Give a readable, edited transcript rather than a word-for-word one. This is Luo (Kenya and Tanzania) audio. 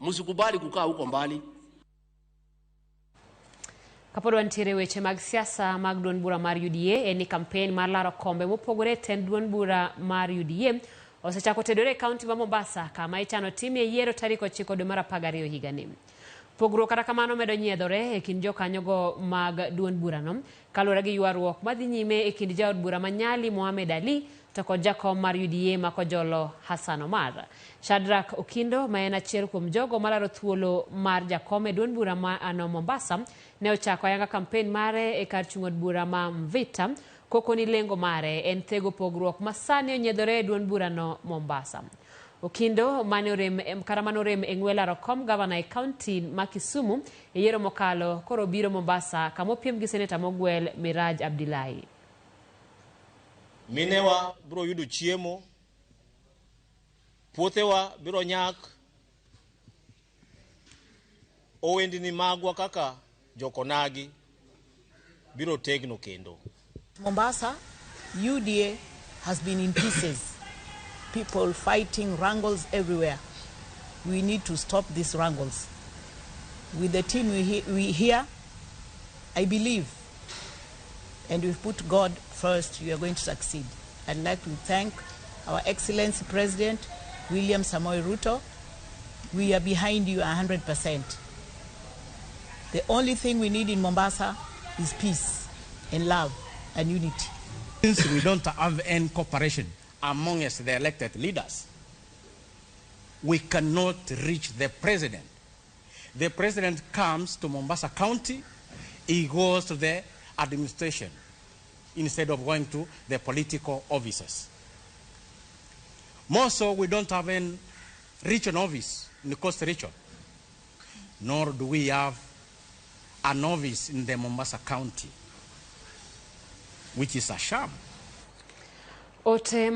Msikubali kukaa huko mbali. Kapod wantiere weche mag siasa mag duond bura mar UDA en ni kampen mar laro kombe mopogore e tend duond bura mar UDA osechako tedore e kaunti ma Mombasa kama ichano timie yiero tarik 9 dwe mar 12 higani. Pogruok kata kamano medo nyiedhore e kind jokanyogo mag duond burano kaluwore gi ywaruok madhi nyime e kind jaod bura ma Nyali Mohamed Ali to kod jakom mar UDA ma Kojolo Hassan Omar. Shadrack Okindo ma en achiel kuom jogo malaro thuolo mar jakom e duond bura ma ano Mombasa ne ochako ayanga kampen mare e kar chung' od bura ma Mvita koko ni lengo mare en thego pogruok ma sani onyiedhore e duond burano Mombasa. Okindo mane orem kata mane orem e ng'we laro kom gavana e kaunti ma Kisumu e yiero mokalo koro biro Mombasa kama opiem gi seneta mogwel Miraj Abdillahi. Minewa biro yudo chiemo, puothewa biro nyak, owendni magwa kaka jokonagi biro tegno kendo. Mombasa, UDA has been in pieces. People fighting, wrangles everywhere. We need to stop these wrangles. With the team we here, I believe, and we've put God first, you are going to succeed. I'd like to thank our Excellency President, William Samoei Ruto. We are behind you 100%. The only thing we need in Mombasa is peace and love and unity. Since we don't have any cooperation among us, the elected leaders, we cannot reach the president. The president comes to Mombasa County, he goes to the administration instead of going to the political offices. More so, we don't have any region office in the Coast region, nor do we have an office in the Mombasa County, which is a sham. Ote